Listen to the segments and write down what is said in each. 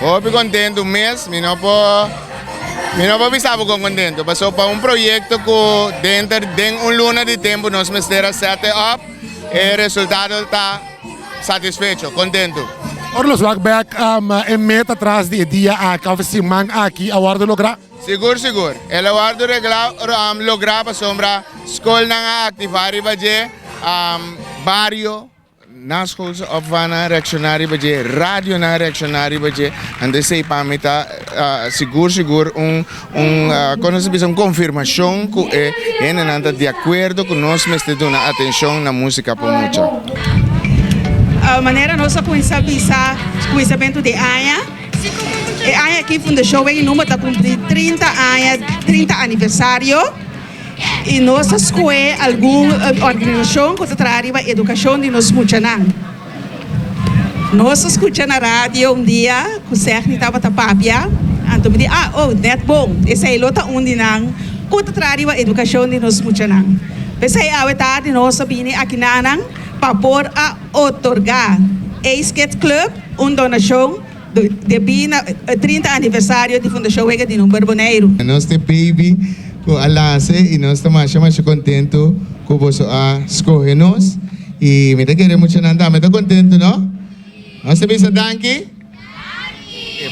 Hopi kontentu mes, mi no por bisa bo kon kontentu. Paso pa un proyekto ku den un luna di tempu nos mester a set up, e resultado ta satisfecho, kontentu. Ora nos wak back e meta tras di dia aki, òf siman aki, a wòrdu lográ? Sigur, sigur. El a wòrdu lográ pasombra skolnan a aktivá riba dje, bario, naschoolse opvang a reakshoná riba dje, radio nan a reakshoná riba dje. Anto esei pa mi ta sigur sigur un, kon se bisa, un konfirmashon ku e hendenan ta di akuerdo ku nos mester duna atenshon na músika pa mucha. Manera nos a kuminsá bisa kuminsamentu di aña. E aña aki Fundashon Wega di Number ta kumpli 30 aña, 30 aniversario. I nos a skohe algun organisashon ku ta traha riba edukashon di nos muchanan. Nos a skucha na radio un dia ku Segni tabata papia, anto mi di, "Ah, oh, net bon, esei lo ta un di nan ku ta traha riba edukashon di nos muchanan." P'esei awe tardi nos a bini aki nanan pa por a otorgá Ace Kids Club un donashon debí na 30 aniversario di Fundashon Wega di Number Boneiru. Nos ta baby ku a lansa i nos ta masha masha kontentu ku boso a skohe nos i mi ta kere muchanan tambe ta kontentu, no? Nos ta bisa danki.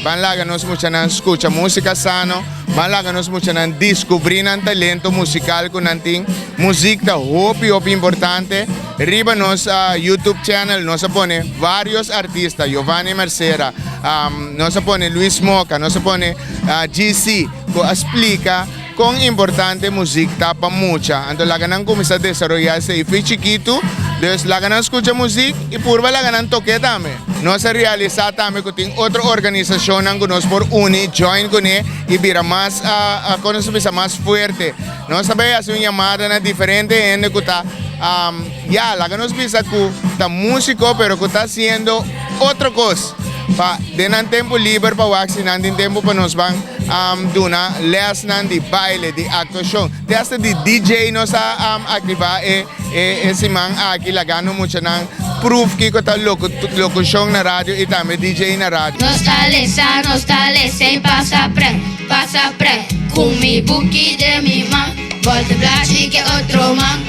Ban laga nos muchanan skucha músika sano, ban laga nos muchanan deskubrí nan talento musikal ku nan tin. Músika ta hopi hopi importante. Riba nos YouTube channel nos a pone varios artista, Giovanni Mercera, nos a pone Luis Moca, nos a pone GC, ku a splika kon importante músika ta pa mucha. Anto laga nan kuminsá desaroyá esei for di chikitu, dus laga nan skucha músika i purba laga nan toka tambe. Nos a realisá tambe ku tin otro organisashon ku nos por uni, join kuné i bira mas, kon se bisa, mas fuerte. Nos tambe a hasi un yamada na diferente hende ku ta, ya, laga nos bisa ku ta músiko, pero ku ta hasiendo otro kos. Pa den nan tempu liber, pa wak si nan tin tempu pa nos ban duna lèsnan di baile, di aktuashon. Te hasta di DJ nos a aktivá e siman aki, lagando muchanan proef kiko ta lokushon na radio i tambe DJ na radio. Nos ta lesa, nos ta lesa i pasa prèt, pasa prèt. Ku mi buki den mi man, bòlta blachi ku otro man.